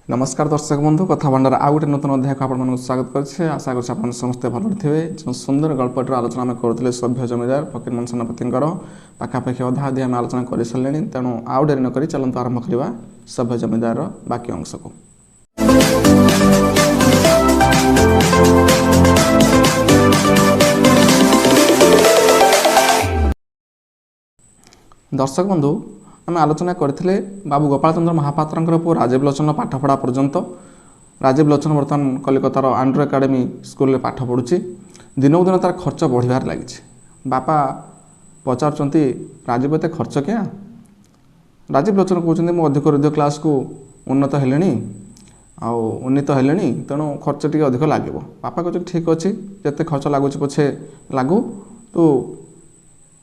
ନମସ୍କାର ଦର୍ଶକ ବନ୍ଧୁ, କଥା ଭଣ୍ଡାର ଆଉ ଗୋଟେ ନୂତନ ଅଧ୍ୟାୟକୁ ଆପଣମାନଙ୍କୁ ସ୍ୱାଗତ କରୁଛି। ଆଶା କରୁଛି ଆପଣ ସମସ୍ତେ ଭଲରେ ଥିବେ। ଯେଉଁ ସୁନ୍ଦର ଗଳ୍ପଟିର ଆଲୋଚନା ଆମେ କରୁଥିଲେ, ସଭ୍ୟ ଜମିଦାର ଫକୀରମୋହନ ସେନାପତିଙ୍କର, ପାଖାପାଖି ଅଧା ଅଧି ଆମେ ଆଲୋଚନା କରିସାରିଲେଣି। ତେଣୁ ଆଉ ଡେରି ନକରି ଚାଲନ୍ତୁ ଆରମ୍ଭ କରିବା ସଭ୍ୟ ଜମିଦାରର ବାକି ଅଂଶକୁ। ଦର୍ଶକ ବନ୍ଧୁ, ଆମେ ଆଲୋଚନା କରିଥିଲେ ବାବୁ ଗୋପାଳ ଚନ୍ଦ୍ର ମହାପାତ୍ରଙ୍କର ପୁଅ ରାଜୀବ ଲୋଚନ ପାଠପଢ଼ା ପର୍ଯ୍ୟନ୍ତ। ରାଜୀବ ଲୋଚନ ବର୍ତ୍ତମାନ କଲିକତାର ଆଣ୍ଡ୍ରୁ ଏକାଡେମୀ ସ୍କୁଲରେ ପାଠ ପଢ଼ୁଛି। ଦିନକୁ ଦିନ ତାର ଖର୍ଚ୍ଚ ବଢ଼ିବାରେ ଲାଗିଛି। ବାପା ପଚାରୁଛନ୍ତି, ରାଜୀବ, ଏତେ ଖର୍ଚ୍ଚ କିଆଁ? ରାଜୀବ ଲୋଚନ କହୁଛନ୍ତି, ମୁଁ ଅଧିକରୁ ଅଧିକ କ୍ଲାସ୍କୁ ଉନ୍ନତ ହେଲିଣି ଆଉ ଉନ୍ନୀତ ହେଲିଣି, ତେଣୁ ଖର୍ଚ୍ଚ ଟିକେ ଅଧିକ ଲାଗିବ। ବାପା କହୁଛନ୍ତି, ଠିକ୍ ଅଛି, ଯେତେ ଖର୍ଚ୍ଚ ଲାଗୁଛି ପଛେ ଲାଗୁ, ତୁ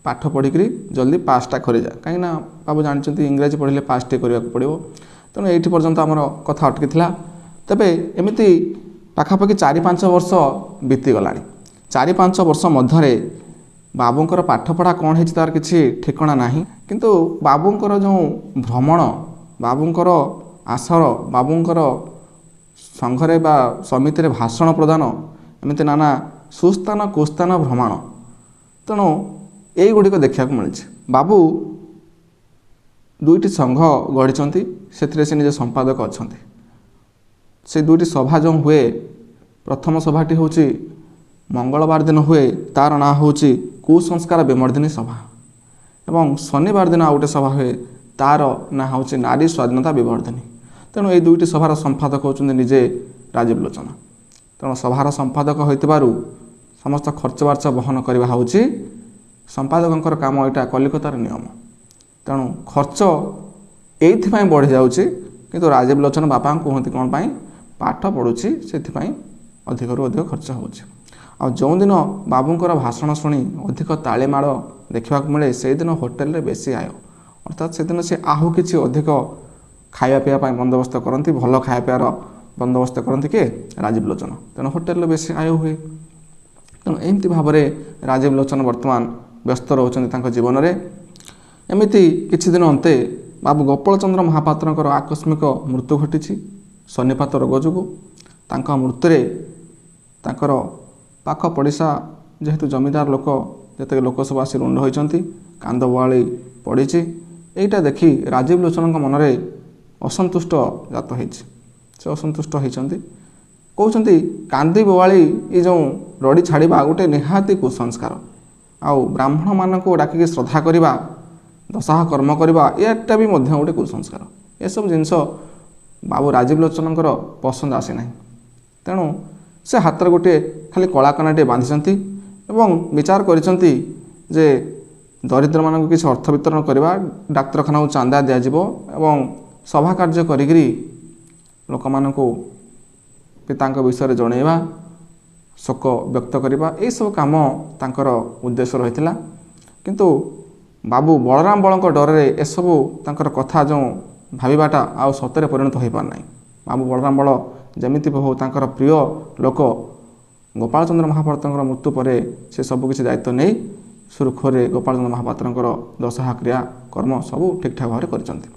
ପାଠ ପଢ଼ିକିରି ଜଲ୍ଦି ପାସ୍ଟା କରିଯା। କାହିଁକିନା ବାବୁ ଜାଣିଛନ୍ତି, ଇଂରାଜୀ ପଢ଼ିଲେ ପାସ୍ ଟିକେ କରିବାକୁ ପଡ଼ିବ। ତେଣୁ ଏଇଠି ପର୍ଯ୍ୟନ୍ତ ଆମର କଥା ଅଟକିଥିଲା। ତେବେ ଏମିତି ପାଖାପାଖି 4-5 ବର୍ଷ ବିତିଗଲାଣି। 4-5 ବର୍ଷ ମଧ୍ୟରେ ବାବୁଙ୍କର ପାଠପଢ଼ା କ'ଣ ହେଇଛି ତାର କିଛି ଠିକଣା ନାହିଁ। କିନ୍ତୁ ବାବୁଙ୍କର ଯେଉଁ ଭ୍ରମଣ, ବାବୁଙ୍କର ଆସର, ବାବୁଙ୍କର ସଂଘରେ ବା ସମିତିରେ ଭାଷଣ ପ୍ରଦାନ, ଏମିତି ନାନା ସୁସ୍ଥାନ କୁସ୍ଥାନ ଭ୍ରମଣ, ତେଣୁ ଏଇଗୁଡ଼ିକ ଦେଖିବାକୁ ମିଳିଛି। ବାବୁ ଦୁଇଟି ସଂଘ ଗଢ଼ିଛନ୍ତି, ସେଥିରେ ସେ ନିଜେ ସମ୍ପାଦକ ଅଛନ୍ତି। ସେ ଦୁଇଟି ସଭା ଯେଉଁ ହୁଏ, ପ୍ରଥମ ସଭାଟି ହେଉଛି ମଙ୍ଗଳବାର ଦିନ ହୁଏ, ତାର ନାଁ ହେଉଛି କୁସଂସ୍କାର ବିମର୍ଦ୍ଦିନୀ ସଭା, ଏବଂ ଶନିବାର ଦିନ ଆଉ ଗୋଟେ ସଭା ହୁଏ, ତାର ନାଁ ହେଉଛି ନାରୀ ସ୍ୱାଧୀନତା ବିବର୍ଦ୍ଧିନୀ। ତେଣୁ ଏଇ ଦୁଇଟି ସଭାର ସମ୍ପାଦକ ହେଉଛନ୍ତି ନିଜେ ରାଜୀବ ଲୋଚନ। ତେଣୁ ସଭାର ସମ୍ପାଦକ ହୋଇଥିବାରୁ ସମସ୍ତ ଖର୍ଚ୍ଚ ବାର୍ଚ୍ଚ ବହନ କରିବା ହେଉଛି ସମ୍ପାଦକଙ୍କର କାମ। ଏଇଟା କଲିକତାର ନିୟମ। ତେଣୁ ଖର୍ଚ୍ଚ ଏଇଥିପାଇଁ ବଢ଼ିଯାଉଛି। କିନ୍ତୁ ରାଜୀବ ଲୋଚନ ବାପାଙ୍କୁ କୁହନ୍ତି, କ'ଣ ପାଇଁ? ପାଠ ପଢ଼ୁଛି, ସେଥିପାଇଁ ଅଧିକରୁ ଅଧିକ ଖର୍ଚ୍ଚ ହେଉଛି। ଆଉ ଯେଉଁଦିନ ବାବୁଙ୍କର ଭାଷଣ ଶୁଣି ଅଧିକ ତାଳିମାଡ଼ ଦେଖିବାକୁ ମିଳେ, ସେଇଦିନ ହୋଟେଲରେ ବେଶୀ ଆୟ। ଅର୍ଥାତ୍ ସେଦିନ ସେ ଆହୁ କିଛି ଅଧିକ ଖାଇବା ପିଇବା ପାଇଁ ବନ୍ଦୋବସ୍ତ କରନ୍ତି, ଭଲ ଖାଇବା ପିଇବାର ବନ୍ଦୋବସ୍ତ କରନ୍ତି। କିଏ? ରାଜୀବ ଲୋଚନ। ତେଣୁ ହୋଟେଲରେ ବେଶୀ ଆୟ ହୁଏ। ତେଣୁ ଏମିତି ଭାବରେ ରାଜୀବ ଲୋଚନ ବର୍ତ୍ତମାନ ବ୍ୟସ୍ତ ରହୁଛନ୍ତି ତାଙ୍କ ଜୀବନରେ। ଏମିତି କିଛି ଦିନ ଅନ୍ତେ ବାବୁ ଗୋପାଳ ଚନ୍ଦ୍ର ମହାପାତ୍ରଙ୍କର ଆକସ୍ମିକ ମୃତ୍ୟୁ ଘଟିଛି ସନ୍ନିପାତ ରୋଗ ଯୋଗୁଁ। ତାଙ୍କ ମୃତ୍ୟୁରେ ତାଙ୍କର ପାଖ ପଡ଼ିଶା, ଯେହେତୁ ଜମିଦାର ଲୋକ, ଯେତେକ ଲୋକ ସବୁ ଆସି ରୁଣ୍ଡ ହୋଇଛନ୍ତି, କାନ୍ଦ ବୋବାଳି ପଡ଼ିଛି। ଏଇଟା ଦେଖି ରାଜୀବ ଲୋଚନଙ୍କ ମନରେ ଅସନ୍ତୁଷ୍ଟ ଜାତ ହେଇଛି। ସେ ଅସନ୍ତୁଷ୍ଟ ହେଇଛନ୍ତି। କହୁଛନ୍ତି, କାନ୍ଦି ବୋବାଳି ଏ ଯେଉଁ ରଡ଼ି ଛାଡ଼ିବା ଗୋଟେ ନିହାତି କୁସଂସ୍କାର, ଆଉ ବ୍ରାହ୍ମଣମାନଙ୍କୁ ଡାକିକି ଶ୍ରଦ୍ଧା କରିବା, ଦଶାହ କର୍ମ କରିବା, ଏଇଟା ବି ମଧ୍ୟ ଗୋଟେ କୁସଂସ୍କାର। ଏସବୁ ଜିନିଷ ବାବୁ ରାଜୀବ ଲୋଚନଙ୍କର ପସନ୍ଦ ଆସେ ନାହିଁ। ତେଣୁ ସେ ହାତରେ ଗୋଟିଏ ଖାଲି କଳାକନାଟିଏ ବାନ୍ଧିଛନ୍ତି ଏବଂ ବିଚାର କରିଛନ୍ତି ଯେ ଦରିଦ୍ରମାନଙ୍କୁ କିଛି ଅର୍ଥ ବିତରଣ କରିବା, ଡାକ୍ତରଖାନାକୁ ଚାନ୍ଦା ଦିଆଯିବ ଏବଂ ସଭା କାର୍ଯ୍ୟ କରିକିରି ଲୋକମାନଙ୍କୁ ପିତାଙ୍କ ବିଷୟରେ ଜଣାଇବା, ଶୋକ ବ୍ୟକ୍ତ କରିବା, ଏଇସବୁ କାମ ତାଙ୍କର ଉଦ୍ଦେଶ୍ୟ ରହିଥିଲା। କିନ୍ତୁ ବାବୁ ବଳରାମ ବଳଙ୍କ ଡରରେ ଏସବୁ ତାଙ୍କର କଥା ଯେଉଁ ଭାବିବାଟା ଆଉ ସତରେ ପରିଣତ ହୋଇପାରୁନାହିଁ। ବାବୁ ବଳରାମ ବଳ ଯେମିତି ବି ହେଉ ତାଙ୍କର ପ୍ରିୟ ଲୋକ ଗୋପାଳ ଚନ୍ଦ୍ର ମହାପାତ୍ରଙ୍କର ମୃତ୍ୟୁ ପରେ ସେ ସବୁକିଛି ଦାୟିତ୍ୱ ନେଇ ସୁରୁଖୁରୁରେ ଗୋପାଳ ଚନ୍ଦ୍ର ମହାପାତ୍ରଙ୍କର ଦଶାହ କ୍ରିୟା କର୍ମ ସବୁ ଠିକ୍ଠାକ୍ ଭାବରେ କରିଛନ୍ତି।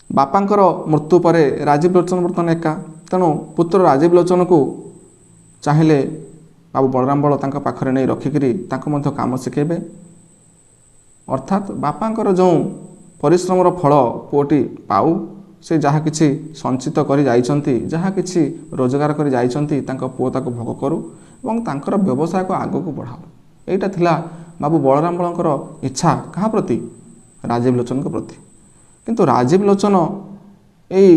ବାପାଙ୍କର ମୃତ୍ୟୁ ପରେ ରାଜୀବ ଲୋଚନ ବର୍ତ୍ତମାନ ଏକା। ତେଣୁ ପୁତ୍ର ରାଜୀବ ଲୋଚନକୁ ଚାହିଁଲେ ବାବୁ ବଳରାମ ବଳ ତାଙ୍କ ପାଖରେ ନେଇ ରଖିକିରି ତାଙ୍କୁ ମଧ୍ୟ କାମ ଶିଖେଇବେ। ଅର୍ଥାତ୍ ବାପାଙ୍କର ଯେଉଁ ପରିଶ୍ରମର ଫଳ ପୁଅଟି ପାଉ, ସେ ଯାହା କିଛି ସଞ୍ଚିତ କରି ଯାଇଛନ୍ତି, ଯାହା କିଛି ରୋଜଗାର କରି ଯାଇଛନ୍ତି, ତାଙ୍କ ପୁଅ ତାକୁ ଭୋଗ କରୁ ଏବଂ ତାଙ୍କର ବ୍ୟବସାୟକୁ ଆଗକୁ ବଢ଼ାଉ। ଏଇଟା ଥିଲା ବାବୁ ବଳରାମ ବଳଙ୍କର ଇଚ୍ଛା। କାହା ପ୍ରତି? ରାଜୀବ ଲୋଚନଙ୍କ ପ୍ରତି। କିନ୍ତୁ ରାଜୀବ ଲୋଚନ ଏଇ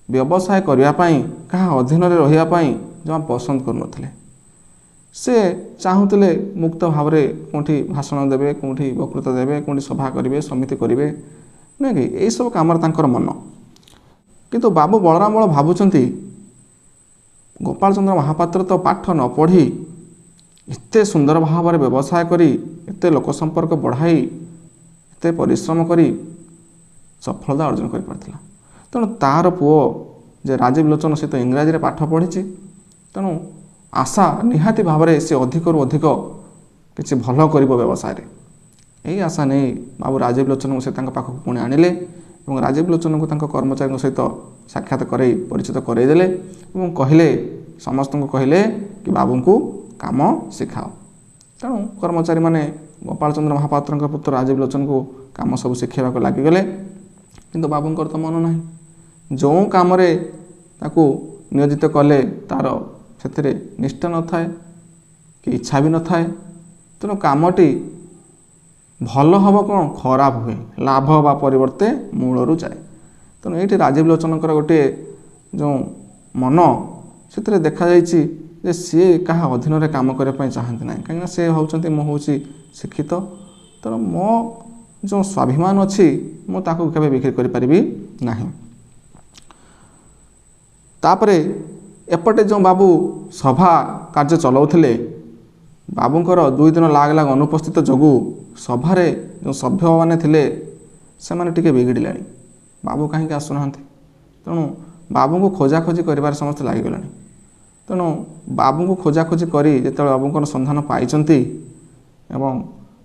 ବ୍ୟବସାୟ କରିବା ପାଇଁ କାହା ଅଧୀନରେ ରହିବା ପାଇଁ ଜମା ପସନ୍ଦ କରୁନଥିଲେ। ସେ ଚାହୁଁଥିଲେ ମୁକ୍ତ ଭାବରେ କେଉଁଠି ଭାଷଣ ଦେବେ, କେଉଁଠି ବକ୍ତୃତା ଦେବେ, କେଉଁଠି ସଭା କରିବେ, ସମିତି କରିବେ, ନୁହେଁ କି? ଏଇସବୁ କାମରେ ତାଙ୍କର ମନ। କିନ୍ତୁ ବାବୁ ବଳରାମ ବଳ ଭାବୁଛନ୍ତି, ଗୋପାଳ ଚନ୍ଦ୍ର ମହାପାତ୍ର ତ ପାଠ ନ ପଢ଼ି ଏତେ ସୁନ୍ଦର ଭାବରେ ବ୍ୟବସାୟ କରି, ଏତେ ଲୋକ ସମ୍ପର୍କ ବଢ଼ାଇ, ଏତେ ପରିଶ୍ରମ କରି ସଫଳତା ଅର୍ଜନ କରିପାରିଥିଲା। ତେଣୁ ତାର ପୁଅ ଯେ ରାଜୀବ ଲୋଚନ, ସେ ତ ଇଂରାଜୀରେ ପାଠ ପଢ଼ିଛି, ତେଣୁ ଆଶା ନିହାତି ଭାବରେ ସେ ଅଧିକରୁ ଅଧିକ କିଛି ଭଲ କରିବ ବ୍ୟବସାୟରେ। ଏହି ଆଶା ନେଇ ବାବୁ ରାଜୀବ ଲୋଚନଙ୍କୁ ସେ ତାଙ୍କ ପାଖକୁ ପୁଣି ଆଣିଲେ ଏବଂ ରାଜୀବ ଲୋଚନଙ୍କୁ ତାଙ୍କ କର୍ମଚାରୀଙ୍କ ସହିତ ସାକ୍ଷାତ କରାଇ ପରିଚିତ କରାଇଦେଲେ ଏବଂ କହିଲେ, ସମସ୍ତଙ୍କୁ କହିଲେ କି ବାବୁଙ୍କୁ କାମ ଶିଖାଅ। ତେଣୁ କର୍ମଚାରୀମାନେ ଗୋପାଳ ଚନ୍ଦ୍ର ମହାପାତ୍ରଙ୍କ ପୁତ୍ର ରାଜୀବ ଲୋଚନଙ୍କୁ କାମ ସବୁ ଶିଖାଇବାକୁ ଲାଗିଗଲେ। କିନ୍ତୁ ବାବୁଙ୍କର ତ ମନ ନାହିଁ। ଯେଉଁ କାମରେ ତାକୁ ନିୟୋଜିତ କଲେ ତା'ର ସେଥିରେ ନିଷ୍ଠା ନଥାଏ କି ଇଚ୍ଛା ବି ନଥାଏ। ତେଣୁ କାମଟି ଭଲ ହେବ କ'ଣ, ଖରାପ ହୁଏ, ଲାଭ ହେବା ପରିବର୍ତ୍ତେ ମୂଳରୁ ଯାଏ। ତେଣୁ ଏଇଠି ରାଜୀବ ଲୋଚନଙ୍କର ଗୋଟିଏ ଯେଉଁ ମନ, ସେଥିରେ ଦେଖାଯାଇଛି ଯେ ସିଏ କାହା ଅଧୀନରେ କାମ କରିବା ପାଇଁ ଚାହାନ୍ତି ନାହିଁ। କାହିଁକିନା ସେ ଭାବୁଛନ୍ତି ମୁଁ ହେଉଛି ଶିକ୍ଷିତ, ତେଣୁ ମୋ ଯେଉଁ ସ୍ୱାଭିମାନ ଅଛି ମୁଁ ତାକୁ କେବେ ବିକ୍ରି କରିପାରିବି ନାହିଁ। ତାପରେ ଏପଟେ ଯେଉଁ ବାବୁ ସଭା କାର୍ଯ୍ୟ ଚଲାଉଥିଲେ, ବାବୁଙ୍କର 2 ଦିନ ଲାଗ ଲାଗ ଅନୁପସ୍ଥିତ ଯୋଗୁଁ ସଭାରେ ଯେଉଁ ସଭ୍ୟମାନେ ଥିଲେ ସେମାନେ ଟିକେ ବିଗିଡ଼ିଲେଣି, ବାବୁ କାହିଁକି ଆସୁନାହାନ୍ତି। ତେଣୁ ବାବୁଙ୍କୁ ଖୋଜାଖୋଜି କରିବାରେ ସମସ୍ତେ ଲାଗିଗଲେଣି। ତେଣୁ ବାବୁଙ୍କୁ ଖୋଜାଖୋଜି କରି ଯେତେବେଳେ ବାବୁଙ୍କର ସନ୍ଧାନ ପାଇଛନ୍ତି ଏବଂ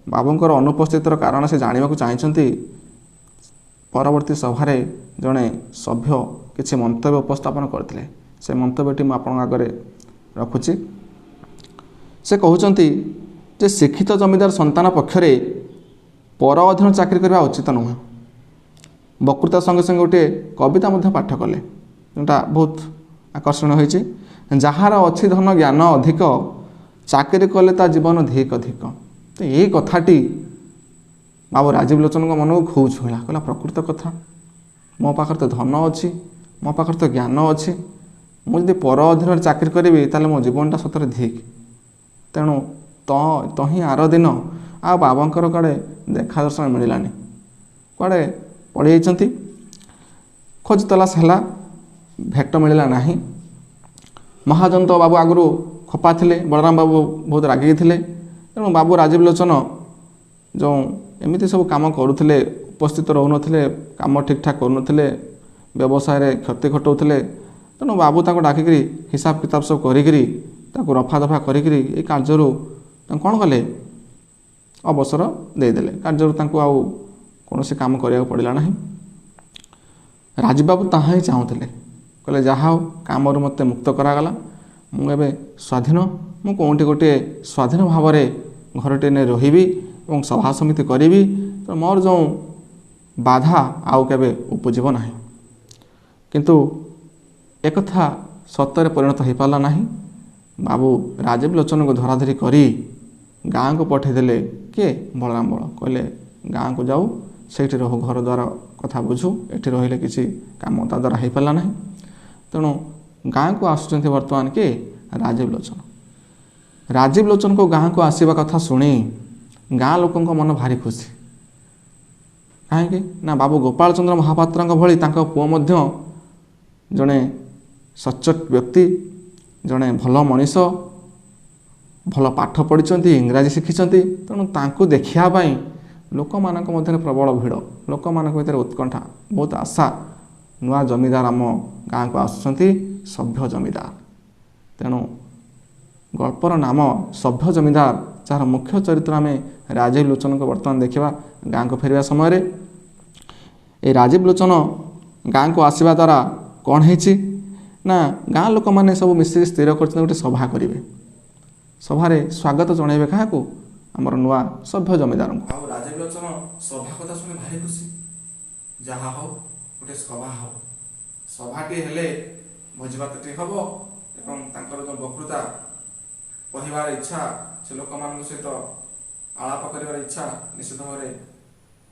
ବାବୁଙ୍କର ଅନୁପସ୍ଥିତିର କାରଣ ସେ ଜାଣିବାକୁ ଚାହିଁଛନ୍ତି, ପରବର୍ତ୍ତୀ ସଭାରେ ଜଣେ ସଭ୍ୟ କିଛି ମନ୍ତବ୍ୟ ଉପସ୍ଥାପନ କରିଥିଲେ। ସେ ମନ୍ତବ୍ୟଟି ମୁଁ ଆପଣଙ୍କ ଆଗରେ ରଖୁଛି। ସେ କହୁଛନ୍ତି ଯେ ଶିକ୍ଷିତ ଜମିଦାର ସନ୍ତାନ ପକ୍ଷରେ ପର ଅଧୀନ ଚାକିରି କରିବା ଉଚିତ ନୁହେଁ। ବକ୍ତୃତା ସଙ୍ଗେ ସଙ୍ଗେ ଗୋଟିଏ କବିତା ମଧ୍ୟ ପାଠ କଲେ, ଯେଉଁଟା ବହୁତ ଆକର୍ଷଣୀୟ ହୋଇଛି। ଯାହାର ଅଛି ଧନ ଜ୍ଞାନ ଅଧିକ, ଚାକିରି କଲେ ତା ଜୀବନ ଧିକ ଧିକ। ତ ଏଇ କଥାଟି ବାବୁ ରାଜୀବ ଲୋଚନଙ୍କ ମନକୁ ଖୁବ୍ ଛୁଇଁଲା। କହିଲା ପ୍ରକୃତ କଥା, ମୋ ପାଖରେ ତ ଧନ ଅଛି, ମୋ ପାଖରେ ତ ଜ୍ଞାନ ଅଛି, ମୁଁ ଯଦି ପର ଅଧୀନରେ ଚାକିରି କରିବି ତାହେଲେ ମୋ ଜୀବନଟା ସତରେ ଧିକ। ତେଣୁ ତହିଁ ଆର ଦିନ ଆଉ ବାବାଙ୍କର କୁଆଡ଼େ ଦେଖା ଦର୍ଶନ ମିଳିଲାନି, କୁଆଡ଼େ ପଳେଇଯାଇଛନ୍ତି। ଖୋଜ ତଲାସ ହେଲା, ଭେଟ ମିଳିଲା ନାହିଁ। ମହାଜନ ତ ବାବୁ ଆଗରୁ ଖପା ଥିଲେ, ବଳରାମ ବାବୁ ବହୁତ ରାଗିକି ଥିଲେ। ତେଣୁ ବାବୁ ରାଜୀବ ଲୋଚନ ଯେଉଁ ଏମିତି ସବୁ କାମ କରୁଥିଲେ, ଉପସ୍ଥିତ ରହୁନଥିଲେ, କାମ ଠିକ୍ଠାକ୍ କରୁନଥିଲେ, ବ୍ୟବସାୟରେ କ୍ଷତି ଘଟାଉଥିଲେ। ତେଣୁ ବାବୁ ତାଙ୍କୁ ଡାକିକିରି ହିସାବ କିତାବ ସବୁ କରିକିରି ତାକୁ ରଫା ଦଫା କରିକିରି ଏଇ କାର୍ଯ୍ୟରୁ ତାଙ୍କୁ କ'ଣ କଲେ, ଅବସର ଦେଇଦେଲେ। କାର୍ଯ୍ୟରୁ ତାଙ୍କୁ ଆଉ କୌଣସି କାମ କରିବାକୁ ପଡ଼ିଲା ନାହିଁ। ରାଜୀବ ବାବୁ ତାହା ହିଁ ଚାହୁଁଥିଲେ। କହିଲେ ଯାହା ହଉ କାମରୁ ମୋତେ ମୁକ୍ତ କରାଗଲା, ମୁଁ ଏବେ ସ୍ୱାଧୀନ, ମୁଁ କେଉଁଠି ଗୋଟିଏ ସ୍ୱାଧୀନ ଭାବରେ ଘରଟିଏ ନେଇ ରହିବି ଏବଂ ସଭା ସମିତି କରିବି, ତ ମୋର ଯେଉଁ ବାଧା ଆଉ କେବେ ଉପୁଜିବ ନାହିଁ। କିନ୍ତୁ ଏକଥା ସତରେ ପରିଣତ ହୋଇପାରିଲା ନାହିଁ। ବାବୁ ରାଜୀବ ଲୋଚନଙ୍କୁ ଧରାଧରି କରି ଗାଁକୁ ପଠାଇଦେଲେ। କିଏ? ବଳରାମ ବଳ। କହିଲେ ଗାଁକୁ ଯାଉ, ସେଇଠି ରହୁ, ଘର ଦ୍ୱାର କଥା ବୁଝୁ, ଏଠି ରହିଲେ କିଛି କାମ ତା ଦ୍ୱାରା ହୋଇପାରିଲା ନାହିଁ। ତେଣୁ ଗାଁକୁ ଆସୁଛନ୍ତି ବର୍ତ୍ତମାନ କିଏ? ରାଜୀବ ଲୋଚନ। ରାଜୀବ ଲୋଚନଙ୍କୁ ଗାଁକୁ ଆସିବା କଥା ଶୁଣି ଗାଁ ଲୋକଙ୍କ ମନ ଭାରି ଖୁସି। କାହିଁକି ନା ବାବୁ ଗୋପାଳ ଚନ୍ଦ୍ର ମହାପାତ୍ରଙ୍କ ଭଳି ତାଙ୍କ ପୁଅ ମଧ୍ୟ ଜଣେ ସଚ୍ଚୋଟ ବ୍ୟକ୍ତି, ଜଣେ ଭଲ ମଣିଷ, ଭଲ ପାଠ ପଢ଼ିଛନ୍ତି, ଇଂରାଜୀ ଶିଖିଛନ୍ତି। ତେଣୁ ତାଙ୍କୁ ଦେଖିବା ପାଇଁ ଲୋକମାନଙ୍କ ମଧ୍ୟରେ ପ୍ରବଳ ଭିଡ଼, ଲୋକମାନଙ୍କ ଭିତରେ ଉତ୍କଣ୍ଠା, ବହୁତ ଆଶା, ନୂଆ ଜମିଦାର ଆମ ଗାଁକୁ ଆସୁଛନ୍ତି, ସଭ୍ୟ ଜମିଦାର। ତେଣୁ ଗଳ୍ପର ନାମ ସଭ୍ୟ ଜମିଦାର, ଯାହାର ମୁଖ୍ୟ ଚରିତ୍ର ଆମେ ରାଜୀବ ଲୋଚନଙ୍କୁ ବର୍ତ୍ତମାନ ଦେଖିବା ଗାଁକୁ ଫେରିବା ସମୟରେ। ଏ ରାଜୀବ ଲୋଚନ ଗାଁକୁ ଆସିବା ଦ୍ୱାରା କ'ଣ ହେଇଛି ନା ଗାଁ ଲୋକମାନେ ସବୁ ମିଶିକି ସ୍ଥିର କରିଛନ୍ତି ଗୋଟେ ସଭା କରିବେ। ସଭାରେ ସ୍ୱାଗତ ଜଣାଇବେ କାହାକୁ? ଆମର ନୂଆ ସଭ୍ୟ ଜମିଦାରଙ୍କୁ। ଆଉ ରାଜୀବ ଲୋଚନ ସଭା କଥା ଶୁଣି ଭାରି ଖୁସି, ଯାହା ହଉ ଗୋଟେ ସଭା ହଉ, ସଭାଟିଏ ହେଲେ ଭୋଜିଭାତଟି ହେବ ଏବଂ ତାଙ୍କର ଯେଉଁ ବକ୍ତୃତା କହିବାର ଇଚ୍ଛା, ସେ ଲୋକମାନଙ୍କ ସହିତ ଆଳାପ କରିବାର ଇଚ୍ଛା ନିଶ୍ଚିତ ଭାବରେ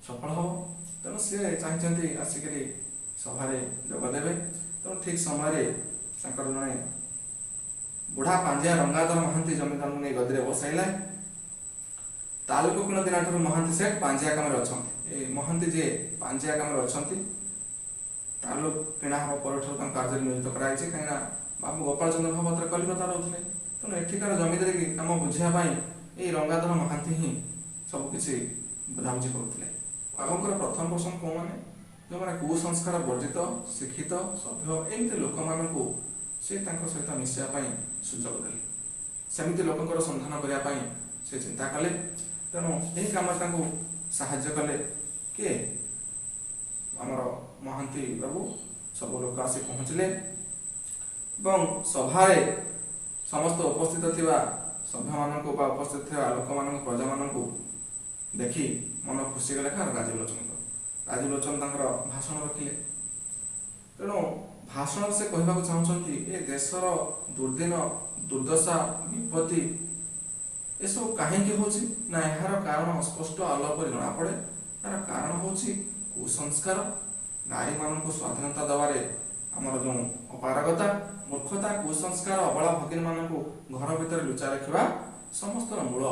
ସଫଳ ହେବ। ତେଣୁ ସିଏ ଚାହିଁଛନ୍ତି ଆସିକରି ସଭାରେ ଯୋଗ ଦେବେ। ତେଣୁ ଠିକ୍ ସମୟରେ ତାଙ୍କର ଜଣେ ବୁଢ଼ା ପାଞ୍ଜିଆ ରଙ୍ଗାଧର ମହାନ୍ତି ଜମିଦାରଙ୍କୁ ନେଇ ଗଦିରେ ବସାଇଲା। ତାଲୁକ କିଣ ଦିନଠାରୁ ମହାନ୍ତି ସେଠ ପାଞ୍ଜିଆ କାମରେ ଅଛନ୍ତି। ଏଇ ମହାନ୍ତି ଯିଏ ପାଞ୍ଜିଆ କାମରେ ଅଛନ୍ତି, ତାଲୁକ କିଣା ହେବା ପରଠାରୁ ତାଙ୍କ କାର୍ଯ୍ୟରେ ନିୟୋଜିତ କରାଯାଇଛି। କାହିଁକିନା ବାବୁ ଗୋପାଳ ଚନ୍ଦ୍ର ମହାପାତ୍ର କଲିକତା ରହୁଥିଲେ, ତେଣୁ ଏଠିକାର ଜମିଦାରୀ କାମ ବୁଝିବା ପାଇଁ ଏଇ ରଙ୍ଗାଧର ମହାନ୍ତି ହିଁ ସବୁକିଛି ବୁଝାବୁଝି କରୁଥିଲେ। ବାବୁଙ୍କର ପ୍ରଥମ ପସନ୍ଦ କେଉଁମାନେ? ଯେଉଁମାନେ କୁସଂସ୍କାର ବର୍ଜିତ, ଶିକ୍ଷିତ, ସଭ୍ୟ, ଏମିତି ଲୋକମାନଙ୍କୁ ସେ ତାଙ୍କ ସହିତ ମିଶିବା ପାଇଁ ସୁଯୋଗ ଦେଲେ। ସେମିତି ଲୋକଙ୍କର ସନ୍ଧାନ କରିବା ପାଇଁ ସେ ଚିନ୍ତା କଲେ। ତେଣୁ ଏହି କାମରେ ତାଙ୍କୁ ସାହାଯ୍ୟ କଲେ କିଏ? ଆମର ମହାନ୍ତି ବାବୁ ସବୁ ଲୋକ ଆସି ପହଞ୍ଚିଲେ ଏବଂ ସଭାରେ ସମସ୍ତ ଉପସ୍ଥିତ ଥିବା ସଭ୍ୟମାନଙ୍କୁ ବା ଉପସ୍ଥିତ ଥିବା ଲୋକମାନଙ୍କୁ, ପ୍ରଜାମାନଙ୍କୁ ଦେଖି ମନ ଖୁସି ଗଲେ କାହାର? ରାଜୀବ ଲୋଚନଙ୍କର। ରାଜୀବ ଲୋଚନ ତାଙ୍କର ଭାଷଣ ରଖିଲେ। ତେଣୁ ଭାଷଣରେ ସେ କହିବାକୁ ଚାହୁଁଛନ୍ତି, ଏ ଦେଶର ଦୁର୍ଦିନ, ଦୁର୍ଦ୍ଦଶା, ବିପତ୍ତି ଏସବୁ କାହିଁକି ହେଉଛି ନା, ଏହାର କାରଣ ସ୍ପଷ୍ଟ ଆଲୋକରେ ଜଣାପଡ଼େ। ଏହାର କାରଣ ହେଉଛି କୁସଂସ୍କାର, ନାରୀମାନଙ୍କୁ ସ୍ୱାଧୀନତା ଦେବାରେ ଆମର ଯେଉଁ ଅପାରଗତା, ମୂର୍ଖତା, କୁସଂସ୍କାର, ଅବଳା ଭଗିନୀମାନଙ୍କୁ ଘର ଭିତରେ ଲୁଚା ରଖିବା ସମସ୍ତର ମୂଳ।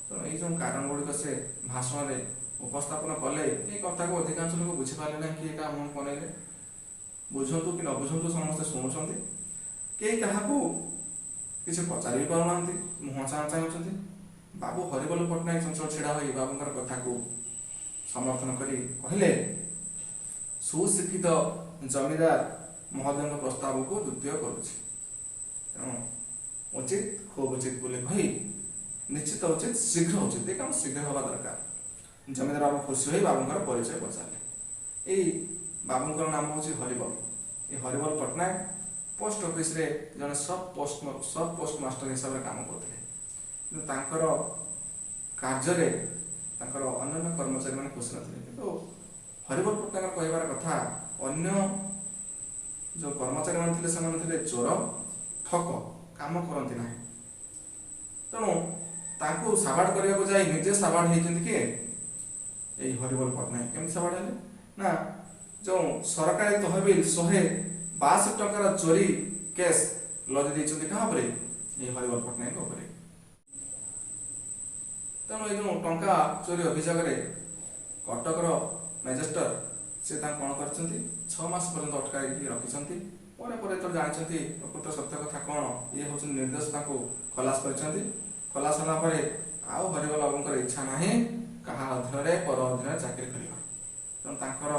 ତେଣୁ ଏଇ ଯେଉଁ କାରଣ ଗୁଡ଼ିକ ସେ ଭାଷଣରେ ଉପସ୍ଥାପନ କଲେ, ଏଇ କଥାକୁ ଅଧିକାଂଶ ଲୋକ ବୁଝିପାରିଲେ ନାହିଁ। କିଏ କାହା ମୁହଁ ବନେଇଲେ, ବୁଝନ୍ତୁ କି ନ ବୁଝନ୍ତୁ, ସମସ୍ତେ ଶୁଣୁଛନ୍ତି। କେହି କାହାକୁ କିଛି ପଚାରି ବି ପାରୁନାହାନ୍ତି, ମୁହଁ ଚାହାଁ ଚାହୁଁଛନ୍ତି। ବାବୁ ହରିବୋଲ ପଟ୍ଟନାୟକ ଚଞ୍ଚଳ ଛିଡ଼ା ହୋଇ ବାବୁଙ୍କର କଥାକୁ ସମର୍ଥନ କରି କହିଲେ, ସୁଶିକ୍ଷିତ ଜମିଦାର ମହୋଦୟଙ୍କ ପ୍ରସ୍ତାବକୁ ଦ୍ୱିତୀୟ କରୁଛି। ତେଣୁ ଉଚିତ, ଖୁବ ଉଚିତ ବୋଲି କହି, ନିଶ୍ଚିତ ଉଚିତ, ଶୀଘ୍ର ଉଚିତ, ଏ କାମ ଶୀଘ୍ର ହେବା ଦରକାର। ଜମିଦାର ବାବୁ ଖୁସି ହୋଇ ବାବୁଙ୍କର ପରିଚୟ ପଚାରିଲେ। ଏଇ ବାବୁଙ୍କର ନାମ ହେଉଛି ହରିବଲ। ଏ ହରିବଲ ପଟ୍ଟନାୟକ ପୋଷ୍ଟ ଅଫିସରେ ଜଣେ ସବ୍ ପୋଷ୍ଟ ମାଷ୍ଟର ହିସାବରେ କାମ କରୁଥିଲେ। କିନ୍ତୁ ତାଙ୍କର କାର୍ଯ୍ୟରେ ତାଙ୍କର ଅନ୍ୟାନ୍ୟ କର୍ମଚାରୀମାନେ ଖୁସି ନଥିଲେ। କିନ୍ତୁ ହରିବଲ ପଟ୍ଟନାୟକର କହିବାର କଥା, ଅନ୍ୟ ଯେଉଁ କର୍ମଚାରୀମାନେ ଥିଲେ ସେମାନେ ଥିଲେ ଚୋର, ଠକ, କାମ କରନ୍ତି ନାହିଁ। ତେଣୁ ତାଙ୍କୁ ସାବାଡ଼ କରିବାକୁ ଯାଇ ନିଜେ ସାବାଡ଼ ହେଇଛନ୍ତି। କିଏ? ଏଇ ହରିବଲ ପଟ୍ଟନାୟକ। କେମିତି ସାବାଡ଼ ହେଲେ ନା, ଯେଉଁ ସରକାରୀ ତହବିଲ 162 ଟଙ୍କାର ଚୋରି କେସ୍ ଲଦି ଦେଇଛନ୍ତି କାହା ଉପରେ? ଏଇ ହରିବଲ ପଟ୍ଟନାୟକଙ୍କ ଉପରେ। ତେଣୁ ଏଇ ଯେଉଁ ଟଙ୍କା ଚୋରି ଅଭିଯୋଗରେ କଟକର ମ୍ୟାଜିଷ୍ଟ୍ରେଟ ସେ ତାଙ୍କୁ କ'ଣ କରିଛନ୍ତି? 6 ମାସ ପର୍ଯ୍ୟନ୍ତ ଅଟକାଇକି ରଖିଛନ୍ତି। ପରେ ପରେ ଯେତେବେଳେ ଜାଣିଛନ୍ତି ପ୍ରକୃତ ସତ୍ୟ କଥା କ'ଣ, ଇଏ ହେଉଛନ୍ତି ନିର୍ଦ୍ଦୋଷ, ତାଙ୍କୁ ଖଲାସ କରିଛନ୍ତି। ଖଲାସ ହେଲା ପରେ ଆଉ ହରିବଲ ବାବୁଙ୍କର ଇଚ୍ଛା ନାହିଁ କାହା ଅଧୀନରେ, ପର ଅଧୀନରେ ଚାକିରି କରିବା। ତେଣୁ ତାଙ୍କର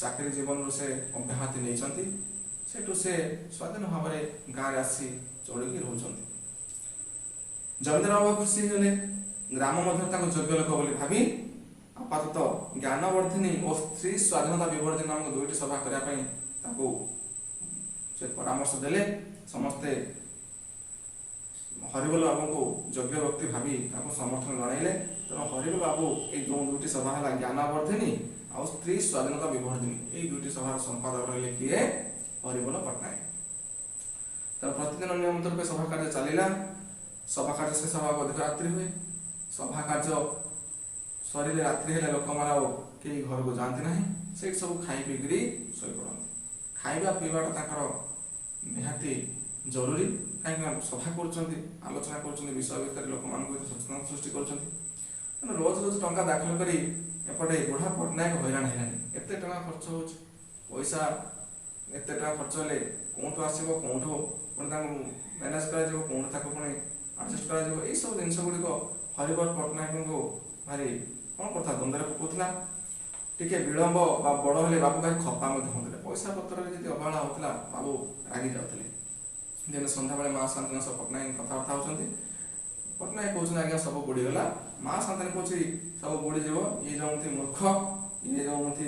ଚାକିରି ଜୀବନରୁ ସେ ଅବ୍ୟାହତି ନେଇଛନ୍ତି। ସେଠୁ ସେ ସ୍ୱାଧୀନ ଭାବରେ ଗାଁରେ ଆସି ଚଳିକି ରହୁଛନ୍ତି। ଜମିଦାର ବାବୁ ଖୁସି ହେଇଗଲେ। ଗ୍ରାମ ମଧ୍ୟରେ ତାଙ୍କୁ ଯୋଗ୍ୟ ଲୋକ ବୋଲି ଭାବି ଆପାତତଃ ଜ୍ଞାନବର୍ଦ୍ଧିନୀ ଓ ସ୍ତ୍ରୀ ସ୍ୱାଧୀନତା ବିବର୍ଦ୍ଧିନୀ ନାମକ ଦୁଇଟି ସଭା କରିବା ପାଇଁ ତାଙ୍କୁ ସେ ପରାମର୍ଶ ଦେଲେ। ସମସ୍ତେ ହରିବୋଲ ବାବୁଙ୍କୁ ଯୋଗ୍ୟ ବ୍ୟକ୍ତି ଭାବି ତାଙ୍କୁ ସମର୍ଥନ ଜଣାଇଲେ। ତେଣୁ ହରିବୋଲ ବାବୁ ଏଇ ଯେଉଁ ଦୁଇଟି ସଭା ହେଲା, ଜ୍ଞାନବର୍ଦ୍ଧିନୀ ଆଉ ସ୍ତ୍ରୀ ସ୍ୱାଧୀନତା ବିବର୍ଦ୍ଧିନୀ, ଏଇ ଦୁଇଟି ସଭାର ସମ୍ପାଦକ ରହିଲେ କିଏ? ହରିବୋଲ ପଟ୍ଟନାୟକ। ତେଣୁ ପ୍ରତିଦିନ ନିୟମିତ ରୂପେ ସଭା କାର୍ଯ୍ୟ ଚାଲିଲା। ସଭା କାର୍ଯ୍ୟ ଶେଷ ହେବାକୁ ଅଧିକ ରାତ୍ରି ହୁଏ। ସଭା କାର୍ଯ୍ୟ ସରିଲେ, ରାତ୍ରି ହେଲେ ଲୋକମାନେ ଆଉ କେହି ଘରକୁ ଯାଆନ୍ତି ନାହିଁ। ସେଇଠି ସବୁ ଖାଇ ପିଇକିରି ଶୋଇପଡ଼ନ୍ତି। ଖାଇବା ପିଇବାଟା ତାଙ୍କର ନିହାତି ଜରୁରୀ, କାହିଁକିନା ସଭା କରୁଛନ୍ତି, ଆଲୋଚନା କରୁଛନ୍ତି, ବିଷୟ ଭିତରେ ଲୋକମାନଙ୍କୁ ଭିତରେ ସଚେତନତା ସୃଷ୍ଟି କରୁଛନ୍ତି। ତେଣୁ ରୋଜ ରୋଜ ଟଙ୍କା ଦାଖଲ କରି ଏପଟେ ବୁଢ଼ା ପଟ୍ଟନାୟକ ହଇରାଣ ହେଲାଣି। ଏତେ ଟଙ୍କା ଖର୍ଚ୍ଚ ହେଉଛି, ପଇସା ଏତେ ଟଙ୍କା ଖର୍ଚ୍ଚ ହେଲେ କେଉଁଠୁ ଆସିବ, କେଉଁଠୁ ପୁଣି ତାଙ୍କୁ ମ୍ୟାନେଜ କରାଯିବ, କେଉଁଠୁ ତାକୁ ପୁଣି ଆଡ଼ଜଷ୍ଟ କରାଯିବ? ଏଇସବୁ ଜିନିଷ ଗୁଡ଼ିକ ହରିବର ପଟ୍ଟନାୟକଙ୍କୁ ଭାରି କ'ଣ କରୁଥିଲା? ଦ୍ୱନ୍ଦ୍ୱରେ ପକାଉଥିଲା। ଟିକେ ବିଳମ୍ବ ବା ବଡ଼ ହେଲେ ବାବୁ ଭାରି ଖପା ମଧ୍ୟ ହେଉଥିଲେ। ପଇସା ପତ୍ରରେ ଯଦି ଅବହେଳା ହେଉଥିଲା, ବାବୁ ରାଗି ଯାଉଥିଲେ। ଦିନେ ସନ୍ଧ୍ୟାବେଳେ ମା ଶାନ୍ତିଙ୍କ ସହ ପଟ୍ଟନାୟକ କଥାବାର୍ତ୍ତା ହେଉଛନ୍ତି। ପଟ୍ଟନାୟକ କହୁଛନ୍ତି, ଆଜ୍ଞା, ସବୁ ବୁଡ଼ିଗଲା। ମା ଶାନ୍ତିନୀ କହୁଛି, ସବୁ ବୁଡ଼ିଯିବ। ଇଏ ଯେଉଁଠି ମୂର୍ଖ, ଇଏ ଯେଉଁଠି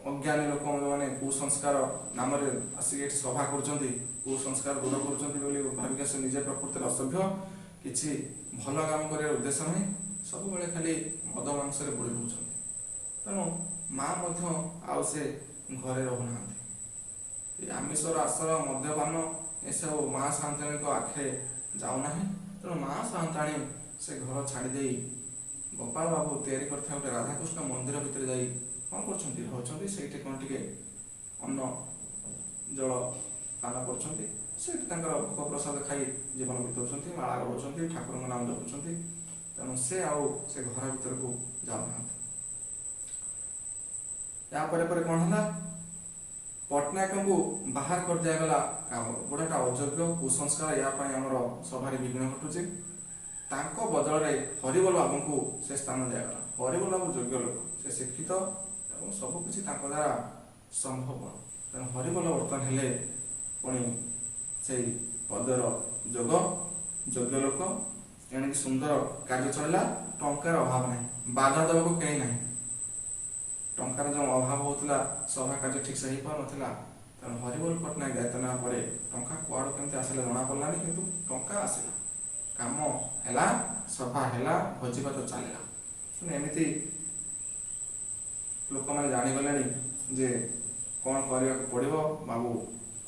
ଅଜ୍ଞାନୀ ଲୋକ, ମାନେ କୁସଂସ୍କାର ନାମରେ ଆସିକି ଏଠି ସଭା କରୁଛନ୍ତି, କୁସଂସ୍କାର ଦୂର କରୁଛନ୍ତି ବୋଲି ଭାବିକି ସେ ନିଜେ ପ୍ରକୃତିରେ ଅସଭ୍ୟ। କିଛି ଭଲ କାମ କରିବାର ଉଦ୍ଦେଶ୍ୟ ନାହିଁ, ସବୁବେଳେ ଖାଲି ମଦ ମାଂସରେ ବୁଡ଼ି ରହୁଛନ୍ତି। ତେଣୁ ମା ମଧ୍ୟ ଆଉ ସେ ଘରେ ରହୁନାହାନ୍ତି। ଏ ଆମିଷର ଆସର, ମଦ୍ୟପାନ ଏସବୁ ମା ସାନ୍ତାଣୀଙ୍କ ଆଖିରେ ଯାଉନାହିଁ। ତେଣୁ ମା ସାନ୍ତାଣୀ ସେ ଘର ଛାଡ଼ି ଦେଇ ଗୋପାଳ ବାବୁ ତିଆରି କରିଥିବା ଗୋଟେ ରାଧାକୃଷ୍ଣ ମନ୍ଦିର ଭିତରେ ଯାଇ କ'ଣ କରୁଛନ୍ତି? ରହୁଛନ୍ତି। ସେଇଠି କ'ଣ ଟିକେ ଅନ୍ନ ଜଳ ପାନ କରୁଛନ୍ତି। ସେଇଠି ତାଙ୍କର ଭୋଗ ପ୍ରସାଦ ଖାଇ ଜୀବନ ବିତାଉଛନ୍ତି, ମାଳା ଗଡ଼ଉଛନ୍ତି, ଠାକୁରଙ୍କ ନାମ ଜପୁଛନ୍ତି। ତେଣୁ ସେ ଆଉ ସେ ଘର ଭିତରକୁ ଯାଉନାହାନ୍ତି। ୟା ପରେ ପରେ କ'ଣ ହେଲା? ପଟ୍ଟନାୟକଙ୍କୁ ବାହାର କରିଦିଆଗଲା କାମ। ବୁଢ଼ାଟା ଅଯୋଗ୍ୟ, କୁସଂସ୍କାର, ୟା ପାଇଁ ଆମର ସଭାରେ ବିଘ୍ନ ଘଟୁଛି। ତାଙ୍କ ବଦଳରେ ହରିବୋଲ ବାବୁଙ୍କୁ ସେ ସ୍ଥାନ ଦିଆଗଲା। ହରିବୋଲ ବାବୁ ଯୋଗ୍ୟ ଲୋକ, ସେ ଶିକ୍ଷିତ ଏବଂ ସବୁ କିଛି ତାଙ୍କ ଦ୍ୱାରା ସମ୍ଭବ। ତେଣୁ ହରିବୋଲ ବର୍ତ୍ତମାନ ହେଲେ ପୁଣି ସେଇ ପଦର ଯୋଗ୍ୟ ଲୋକ। ଏଣିକି ସୁନ୍ଦର କାର୍ଯ୍ୟ ଚଳିଲା। ଟଙ୍କାର ଅଭାବ ନାହିଁ, ବାଧା ଦେବାକୁ କେହି ନାହିଁ। ଟଙ୍କାର ଯେଉଁ ଅଭାବ ହେଉଥିଲା, ସଭା କାର୍ଯ୍ୟ ଠିକ୍ସେ ହେଇପାରୁନଥିଲା। ତେଣୁ ହରିବୋଲ ପଟ୍ଟନାୟକ ଦାୟିତ୍ୱ ନେବା ପରେ ଟଙ୍କା କୁଆଡ଼ୁ କେମିତି ଆସିଲା ଜଣାପଡ଼ିଲାନି, କିନ୍ତୁ ଟଙ୍କା ଆସିଲା, କାମ ହେଲା, ସଭା ହେଲା, ଭୋଜିଭାତ ଚାଲିଲା। ତେଣୁ ଏମିତି ଲୋକମାନେ ଜାଣିଗଲେଣି ଯେ କ'ଣ କରିବାକୁ ପଡ଼ିବ, ବାବୁ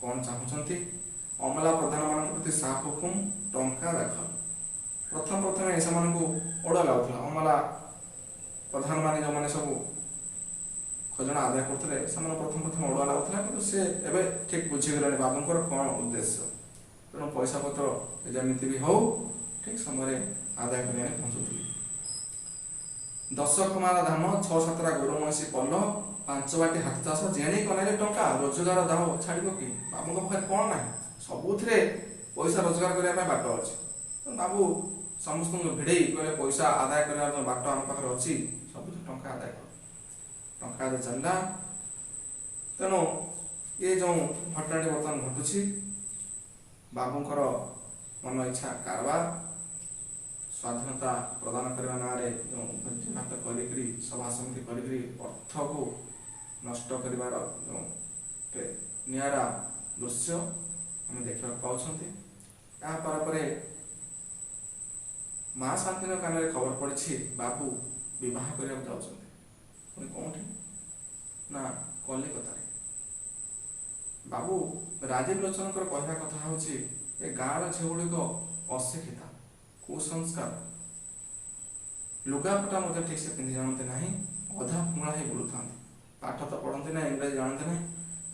କ'ଣ ଚାହୁଁଛନ୍ତି। ଅମଲା ପ୍ରଧାନମାନଙ୍କ ପ୍ରତି ସାଫ ହୁକୁମ, ଟଙ୍କା ଦାଖଲ। ପ୍ରଥମେ ପ୍ରଥମେ ସେମାନଙ୍କୁ ଅଡ଼ୁଆ ଲାଗୁଥିଲା। ଅମଲା ପ୍ରଧାନମାନେ ଯେଉଁମାନେ ସବୁ ଖଜଣା ଆଦାୟ କରୁଥିଲେ, ସେମାନଙ୍କୁ ପ୍ରଥମେ ପ୍ରଥମେ ଅଡ଼ୁଆ ଲାଗୁଥିଲା, କିନ୍ତୁ ସେ ଏବେ ଠିକ୍ ବୁଝିଗଲେଣି ବାବୁଙ୍କର କ'ଣ ଉଦ୍ଦେଶ୍ୟ। ତେଣୁ ପଇସା ପତ୍ର ଯେମିତି ବି ହଉ ଠିକ୍ ସମୟରେ ଆଦାୟ କରି ଆଣି ପହଞ୍ଚୁଥିଲେ। 10 ଖମାର ଧାନ, 6 7ଟା ଗୋରୁ ମଇଁଷି ପଲ, 5 ବାଟି ହାତ ଚାଷ, ଜେଣି କନେଇଲେ ଟଙ୍କା, ରୋଜଗାର ଦାହ ଛାଡ଼ିବ କି? ବାବୁଙ୍କ ପାଖରେ କ'ଣ ନାହିଁ? ସବୁଥିରେ ପଇସା ରୋଜଗାର କରିବା ପାଇଁ ବାଟ ଅଛି। ତେଣୁ ବାବୁ ସମସ୍ତଙ୍କୁ ଭିଡ଼େଇ କହିଲେ, ପଇସା ଆଦାୟ କରିବାର ଯେଉଁ ବାଟ ଆମ ପାଖରେ ଅଛି, ସବୁଥିରେ ଟଙ୍କା ଆଦାୟ କର। ଟଙ୍କା ଆଦାୟ ଚାଲିଲା। ତେଣୁ ଏ ଯେଉଁ ଘଟଣାଟି ବର୍ତ୍ତମାନ ଘଟୁଛି, ବାବୁଙ୍କର ମନ ଇଚ୍ଛା କାରବାର, ସ୍ୱାଧୀନତା ପ୍ରଦାନ କରିବା ନାଁରେ ଯେଉଁ ଭୋଜିଭାତ କରିକିରି, ସଭା ସମିତି କରିକିରି ଅର୍ଥକୁ ନଷ୍ଟ କରିବାର ଯେଉଁ ଗୋଟେ ନିଆରା ଦୃଶ୍ୟ ଆମେ ଦେଖିବାକୁ ପାଉଛନ୍ତି। ଏହା ପରେ ପରେ ମା ଶାନ୍ତିଙ୍କ କାନରେ ଖବର ପଡ଼ିଛି ବାବୁ ବିବାହ କରିବାକୁ ଯାଉଛନ୍ତି। ପୁଣି କେଉଁଠି? ନା କଲିକତାରେ। ବାବୁ ରାଜୀବ ଲୋଚନଙ୍କର କହିବା କଥା ହେଉଛି, ଏ ଗାଁର ଝିଅ ଗୁଡ଼ିକ ଅଶିକ୍ଷିତା, କୁସଂସ୍କାର, ଲୁଗାପଟା ମଧ୍ୟ ଠିକ୍ ସେ ପିନ୍ଧି ଜାଣନ୍ତି ନାହିଁ, ଅଧା ଫୁଙ୍ଗଳା ହେଇ ବୁଲୁଥାନ୍ତି, ପାଠ ତ ପଢ଼ନ୍ତି ନାହିଁ, ଇଂରାଜୀ ଜାଣନ୍ତି ନାହିଁ।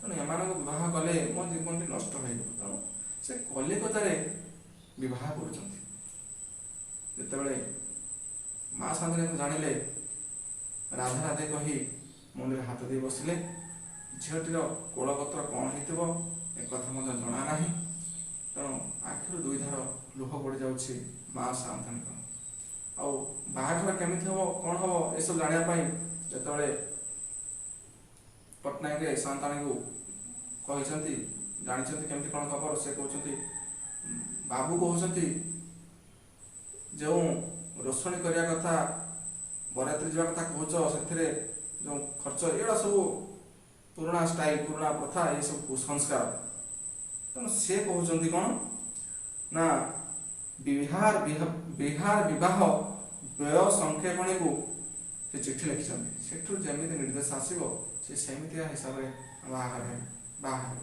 ତେଣୁ ଏମାନଙ୍କୁ ବିବାହ କଲେ ମୋ ଜୀବନଟି ନଷ୍ଟ ହୋଇଯିବ। ତେଣୁ ସେ କଲିକତାରେ ବିବାହ କରୁଛନ୍ତି। ଯେତେବେଳେ ମା ଶାନ୍ତିନୀ ଜାଣିଲେ, ରାଧେ ରାଧେ କହି ମୁଣ୍ଡରେ ହାତ ଦେଇ ବସିଲେ। ଝିଅଟିର କୋଳପତ୍ର କ'ଣ ହେଇଥିବ ଏକଥା ମଧ୍ୟ ଜଣା ନାହିଁ। ତେଣୁ ଆଖିରୁ ଦୁଇ ଧାର ଲୁହ ପଡ଼ିଯାଉଛି ମା ସାଆନ୍ତାଣୀଙ୍କର। ଆଉ ବାହାଘର କେମିତି ହେବ, କ'ଣ ହେବ, ଏସବୁ ଜାଣିବା ପାଇଁ ଯେତେବେଳେ ପଟ୍ଟନାୟକ ସାଆନ୍ତାଣୀଙ୍କୁ କହିଛନ୍ତି, ଜାଣିଛନ୍ତି କେମିତି କ'ଣ ଖବର, ସେ କହୁଛନ୍ତି, ବାବୁ କହୁଛନ୍ତି ଯେଉଁ ରୋଷଣୀ କରିବା କଥା, ବରାତ୍ରୀ ଯିବା କଥା କହୁଛ, ସେଥିରେ ଯେଉଁ ଖର୍ଚ୍ଚ, ଏଗୁଡ଼ା ସବୁ ପୁରୁଣା ଷ୍ଟାଇଲ, ପୁରୁଣା ପ୍ରଥା, ଏସବୁ କୁସଂସ୍କାର। ତେଣୁ ସେ କହୁଛନ୍ତି କ'ଣ ନା ବିହାର ବିବାହ ବ୍ୟୟ ସଂକ୍ଷେପଣୀକୁ ସେ ଚିଠି ଲେଖିଛନ୍ତି। ସେଠୁ ଯେମିତି ନିର୍ଦ୍ଦେଶ ଆସିବ ସେ ସେମିତିଆ ହିସାବରେ ବାହାଘର ହେବେ, ବାହା ହେବେ।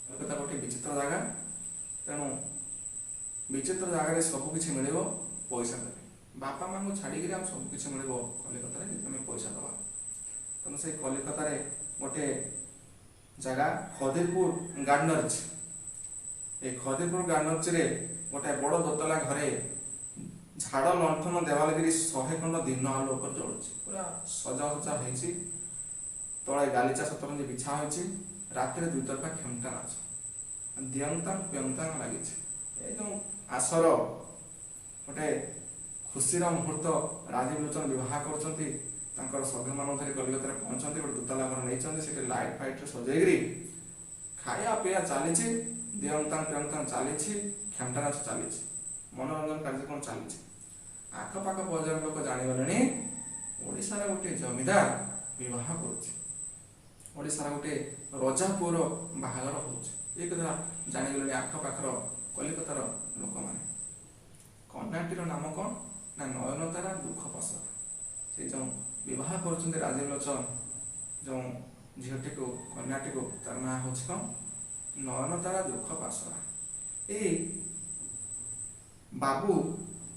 କଲିକତା ଗୋଟେ ବିଚିତ୍ର ଜାଗା। ତେଣୁ ବିଚିତ୍ର ଜାଗାରେ ସବୁ କିଛି ମିଳିବ, ପଇସା ଦେବେ। ବାପା ମାଆଙ୍କୁ ଛାଡ଼ିକିରି ଆଉ ସବୁ କିଛି ମିଳିବ କଲିକତାରେ, ଯଦି ଆମେ ପଇସା ଦେବା। ତେଣୁ ସେଇ କଲିକତାରେ ଗୋଟେ ଜାଗା ଖଦିରପୁର ଗାର୍ଡନର୍ଜ, ଏ ଖଦିରପୁର ଗାର୍ଡନର୍ଜରେ ଗୋଟେ ବଡ଼ ଦୋତଲା ଘରେ ଝାଡ଼ ଲଣ୍ଠନ ଦେବାଲଗିରି 100 ଖଣ୍ଡ ଦିନ ଆଲୋକ ଉପରେ ଜଳୁଛି, ପୁରା ସଜା ସଜା ହେଇଛି। ତଳେ ଗାଲିଚା ସତରଞ୍ଜି ବିଛା ହୋଇଛି। ରାତିରେ ଦୁଇ ତରଫା କ୍ଷମତା ନାଚ, ଦିଅନ୍ତାଙ୍ଗ ପ୍ୟନ୍ତାଙ୍ଗ ଲାଗିଛି। ଏ ଯେଉଁ ଆସର, ଗୋଟେ ଖୁସିର ମୁହୂର୍ତ୍ତ। ରାଜୀବ ଲୋଚନ ବିବାହ କରୁଛନ୍ତି, ତାଙ୍କର ସଭ୍ୟମାନଙ୍କୁ ଧରି କଲିକତାରେ ପହଞ୍ଚନ୍ତି, ଗୋଟେ ଦୋତାଲା ଘର ନେଇଛନ୍ତି, ସେଠି ଲାଇଟ୍ ଫାଇଟ୍ରେ ସଜେଇକିରି ଖାଇବା ପିଇବା ଚାଲିଛି, ଦିଅନ୍ତାଙ୍ଗ ପ୍ୟନ୍ତାଙ୍ଗ ଚାଲିଛି, କ୍ଷମତା ନାଚ ଚାଲିଛି, ମନୋରଞ୍ଜନ କାର୍ଯ୍ୟକ୍ରମ ଚାଲିଛି। ଆଖପାଖ ବଜାର ଲୋକ ଜାଣିଗଲେଣି ଓଡ଼ିଶାର ଗୋଟିଏ ଜମିଦାର ବିବାହ କରୁଛି, ଓଡ଼ିଶାର ଗୋଟିଏ ରଜା ପୁଅର ବାହାଘର ହେଉଛି। ଏ କଥା ଜାଣିଗଲେଣି ଆଖପାଖର କଲିକତାର ଲୋକମାନେ। କନ୍ୟାଟିର ନାମ କ'ଣ? ନା ନୟନତାରା ଦୁଃଖ ପାସରା। ସେ ଯେଉଁ ବିବାହ କରୁଛନ୍ତି ରାଜୀବ ଲୋଚନ ଯେଉଁ ଝିଅଟିକୁ, କନ୍ୟାଟିକୁ, ତାର ନାଁ ହେଉଛି କ'ଣ? ନୟନତାରା ଦୁଃଖ ପାସରା। ଏଇ ବାବୁ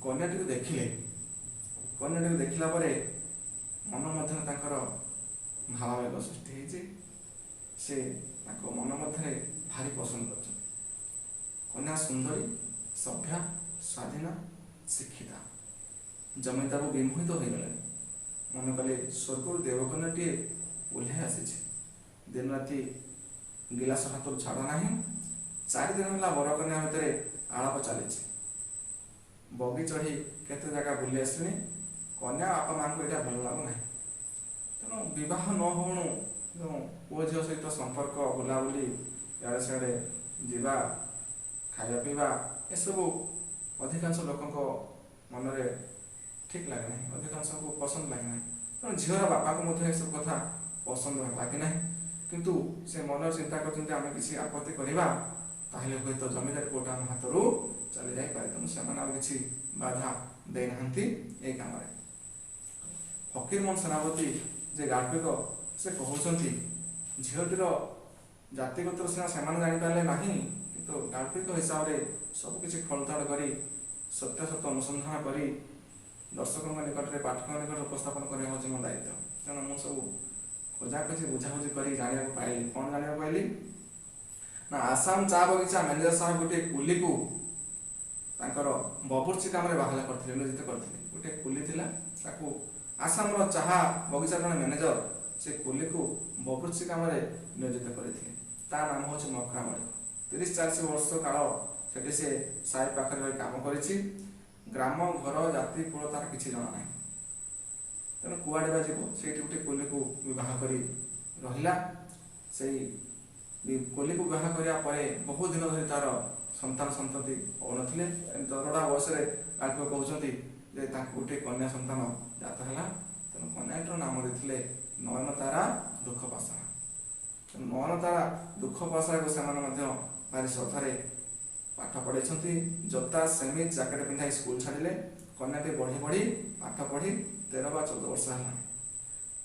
କନ୍ୟାଟିକୁ ଦେଖିଲେ। କନ୍ୟାଟିକୁ ଦେଖିଲା ପରେ ମନ ମଧ୍ୟରେ ତାଙ୍କର ଭାବାବେଗ ସୃଷ୍ଟି ହେଇଛି। ସେ ତାଙ୍କ ମନ ମଧ୍ୟରେ ଭାରି ପସନ୍ଦ କରିଛନ୍ତି। କନ୍ୟା ସୁନ୍ଦରୀ, ସଭ୍ୟା, ସ୍ୱାଧୀନା, ଶିକ୍ଷିତା। ଜମିଦାର ବିମୋହିତ ହୋଇଗଲେଣି। ମନେ କଲେ ସ୍ୱର୍ଗରୁ ଦେବକନ୍ୟାଟିଏ ଓହ୍ଲାଇ ଆସିଛି। ଦିନ ରାତି ଗିଲାସ ହାତରୁ ଛାଡ଼ ନାହିଁ। 4 ଦିନ ହେଲା ବରକନ୍ୟା ଭିତରେ ଆଳାପ ଚାଲିଛି। ବଗି ଚଢ଼ି କେତେ ଜାଗା ବୁଲି ଆସିଲେଣି। କନ୍ୟା ବାପା ମାଆଙ୍କୁ ଏଇଟା ଭଲ ଲାଗୁନାହିଁ। ତେଣୁ ବିବାହ ନ ହଉଣୁ ଯେଉଁ ପୁଅ ଝିଅ ସହିତ ସମ୍ପର୍କ, ବୁଲାବୁଲି, ଇଆଡ଼େ ସିଆଡ଼େ ଯିବା, ଖାଇବା ପିଇବା, ଏସବୁ ଅଧିକାଂଶ ଲୋକଙ୍କ ମନରେ ଠିକ୍ ଲାଗେ ନାହିଁ, ଅଧିକାଂଶଙ୍କୁ ପସନ୍ଦ ଲାଗେ ନାହିଁ। ତେଣୁ ଝିଅର ବାପାକୁ ମଧ୍ୟ ଏସବୁ କଥା ପସନ୍ଦ ଲାଗେ ନାହିଁ। କିନ୍ତୁ ସେ ମନରେ ଚିନ୍ତା କରିଛନ୍ତି, ଆମେ କିଛି ଆପତ୍ତି କରିବା ତାହେଲେ ହୁଏତ ଜମିଦାର ପୁଅଟା ଆମ ହାତରୁ ଚାଲି ଯାଇପାରେ। ତେଣୁ ସେମାନେ ଆଉ କିଛି ବାଧା ଦେଇନାହାନ୍ତି ଏଇ କାମରେ। ଫକୀରମୋହନ ସେନାପତି ଯେ ଗାଳ୍ପିକ, ସେ କହୁଛନ୍ତି, ଝିଅଟିର ଜାତିଗୋତ୍ର ସିନା ସେମାନେ ଜାଣିପାରିଲେ ନାହିଁ, କିନ୍ତୁ ଗାଳ୍ପିକ ହିସାବରେ ସବୁକିଛି ଖୋଳତାଡ଼ କରି, ସତ୍ୟାସତ୍ୟ ଅନୁସନ୍ଧାନ କରି ଦର୍ଶକଙ୍କ ନିକଟରେ, ପାଠକଙ୍କ ନିକଟରେ ଉପସ୍ଥାପନ କରିବା ହେଉଛି ମୋ ଦାୟିତ୍ୱ। ତେଣୁ ମୁଁ ସବୁ ଖୋଜାଖୋଜି, ବୁଝାବୁଝି କରି ଜାଣିବାକୁ ପାଇଲି। କ'ଣ ଜାଣିବାକୁ ପାଇଲି ନା, ଆସାମ ଚା ବଗିଚା ମ୍ୟାନେଜର ସାହେବ ଗୋଟିଏ କୁଲିକୁ ତାଙ୍କର ବବୁର୍ଚି କାମରେ ବାହାଲା କରିଥିଲେ, ନିୟୋଜିତ କରିଥିଲେ। ଗୋଟିଏ କୁଲି ଥିଲା, ତାକୁ ଆସାମର ଚାହା ବଗିଚାର ଜଣେ ମ୍ୟାନେଜର ସେ କୁଲିକୁ ବବୁର୍ଚି କାମରେ ନିୟୋଜିତ କରିଥିଲେ। ତା ନାମ ହେଉଛି ମକରା ମଳିକ। 30-40 ବର୍ଷ କାଳ ସେଠି ସେ ସାହେବ ପାଖରେ ରହି କାମ କରିଛି। ଗ୍ରାମ, ଘର, ଜାତି, କୂଳ ତାର କିଛି ଜଣା ନାହିଁ। ତେଣୁ କୁଆଡ଼େ ବା ଯିବ? ସେଇଠି ଗୋଟେ କୁଲିକୁ ବିବାହ କରି ରହିଲା। ସେଇ କୁଲିକୁ ବିବାହ କରିବା ପରେ ବହୁ ଦିନ ଧରି ତାର ସନ୍ତାନ ସନ୍ତତି ହେଉନଥିଲେ। ଦରଡ଼ା ବୟସରେ ଗାଳ୍ପିକ କହୁଛନ୍ତି ଯେ ତାଙ୍କୁ ଗୋଟିଏ କନ୍ୟା ସନ୍ତାନ ଜାତ ହେଲା। ତେଣୁ କନ୍ୟାଟିର ନାମ ଦେଇଥିଲେ ନୟନତାରା ଦୁଃଖ ପାସରା। ତେଣୁ ନୟନତାରା ଦୁଃଖ ପାସରାକୁ ସେମାନେ ମଧ୍ୟ ଭାରି ଶ୍ରଦ୍ଧାରେ ପାଠ ପଢ଼େଇଛନ୍ତି। ଜୋତା, ସେମିଜ, ଜ୍ୟାକେଟ ପିନ୍ଧାଇ ସ୍କୁଲ ଛାଡ଼ିଲେ। କନ୍ୟାଟି ବଢ଼ି ବଢ଼ି ପାଠ ପଢ଼ି 13 ବା 14 ବର୍ଷ ହେଲାଣି।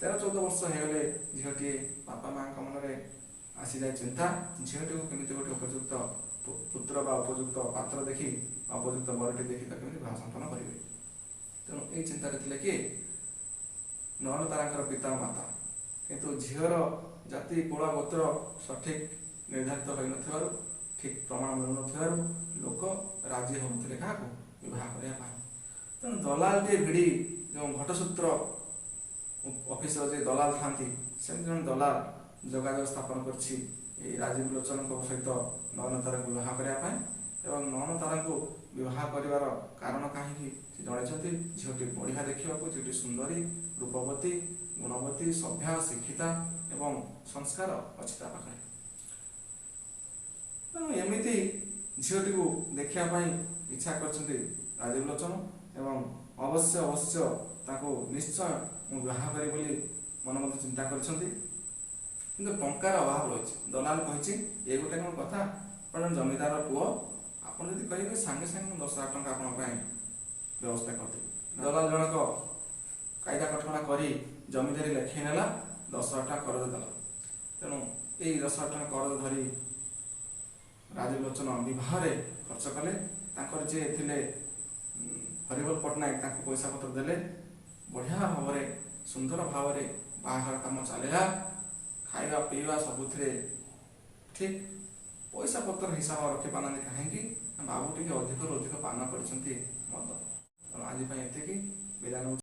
13-14 ବର୍ଷ ହେଇଗଲେ ଝିଅଟିଏ, ବାପା ମାଆଙ୍କ ମନରେ ଆସିଯାଏ ଚିନ୍ତା, ଝିଅଟିକୁ କେମିତି ଗୋଟେ ଉପଯୁକ୍ତ ପୁତ୍ର ବା ଉପଯୁକ୍ତ ପାତ୍ର ଦେଖି ବା ଉପଯୁକ୍ତ ବରଟି ଦେଖି ତାକୁ କେମିତି ବିବାହ ସମ୍ପନ୍ନ କରିବେ। ତେଣୁ ଏଇ ଚିନ୍ତାରେ ଥିଲେ କିଏ? ନୟନତାରାଙ୍କର ପିତା ଓ ମାତା। କିନ୍ତୁ ଝିଅର ଜାତି, କୁଳ, ଗୋତ୍ର ସଠିକ ନିର୍ଦ୍ଧାରିତ ହୋଇନଥିବାରୁ, ଠିକ ପ୍ରମାଣ ମିଳୁନଥିବାରୁ ଲୋକ ରାଜି ହେଉନଥିଲେ କାହାକୁ ବିବାହ କରିବା ପାଇଁ। ତେଣୁ ଦଲାଲଟିଏ ଭିଡ଼ି, ଯେଉଁ ଘଟସୂତ୍ର ଅଫିସର ଯେ ଦଲାଲ ଥାନ୍ତି, ସେମିତି ଜଣେ ଦଲାଲ ଯୋଗାଯୋଗ ସ୍ଥାପନ କରିଛି ଏଇ ରାଜୀବ ଲୋଚନଙ୍କ ସହିତ ନୟନତାରାଙ୍କୁ ବିବାହ କରିବା ପାଇଁ। ଏବଂ ନୟନତାରାଙ୍କୁ ବିବାହ କରିବାର କାରଣ କାହିଁକି ସେ ଜଣାଇଛନ୍ତି। ଝିଅଟି ବଢ଼ିଆ ଦେଖିବାକୁ, ଝିଅଟି ସୁନ୍ଦରୀ, ରୂପବତୀ, ଗୁଣବତୀ, ସଭ୍ୟା, ଶିକ୍ଷିତା ଏବଂ ସଂସ୍କାର ଅଛି ତା ପାଖରେ। ତେଣୁ ଏମିତି ଝିଅଟିକୁ ଦେଖିବା ପାଇଁ ଇଚ୍ଛା କରିଛନ୍ତି ରାଜୀବ ଲୋଚନ ଏବଂ ଅବଶ୍ୟ ଅବଶ୍ୟ ତାକୁ ନିଶ୍ଚୟ ମୁଁ ବିବାହ କରିବି ବୋଲି ମନ ମଧ୍ୟ ଚିନ୍ତା କରିଛନ୍ତି। କିନ୍ତୁ ଟଙ୍କାର ଅଭାବ ରହିଛି। ଦଲାଲ କହିଛି, ଏ ଗୋଟେ କ'ଣ କଥା, ଆପଣ ଜମିଦାର ପୁଅ, ଆପଣ ଯଦି କହିବେ ସାଙ୍ଗେ ସାଙ୍ଗେ ମୁଁ 10,000 ଟଙ୍କା ଆପଣଙ୍କ ପାଇଁ ବ୍ୟବସ୍ଥା କରିଦେବି। ଦଲାଲ ଜଣକ କାଇଦା କଟକଣା କରି ଜମିଦାରୀ ଲେଖେଇ ନେଲା, 10,000 ଟଙ୍କା କରଜ ଦେଲା। ତେଣୁ ଏଇ 10,000 ଟଙ୍କା କରଜ ଧରି ରାଜୀବ ଲୋଚନ ବିବାହରେ ଖର୍ଚ୍ଚ କଲେ। ତାଙ୍କର ଯିଏ ଥିଲେ ହରିବୋଲ ପଟ୍ଟନାୟକ, ତାଙ୍କୁ ପଇସା ପତ୍ର ଦେଲେ। ବଢ଼ିଆ ଭାବରେ, ସୁନ୍ଦର ଭାବରେ ବାହାଘର କାମ ଚାଲିଲା। ଖାଇବା ପିଇବା ସବୁଥିରେ ଠିକ୍। ପଇସା ପତ୍ର ହିସାବ ରଖିପାରୁନାହାନ୍ତି। କାହିଁକି ନା ବାବୁ ଟିକେ ଅଧିକରୁ ଅଧିକ ପାନ କରିଛନ୍ତି ମଦ। ତେଣୁ ଆଜି ପାଇଁ ଏତିକି, ବିଦାୟ ନେଉଛି।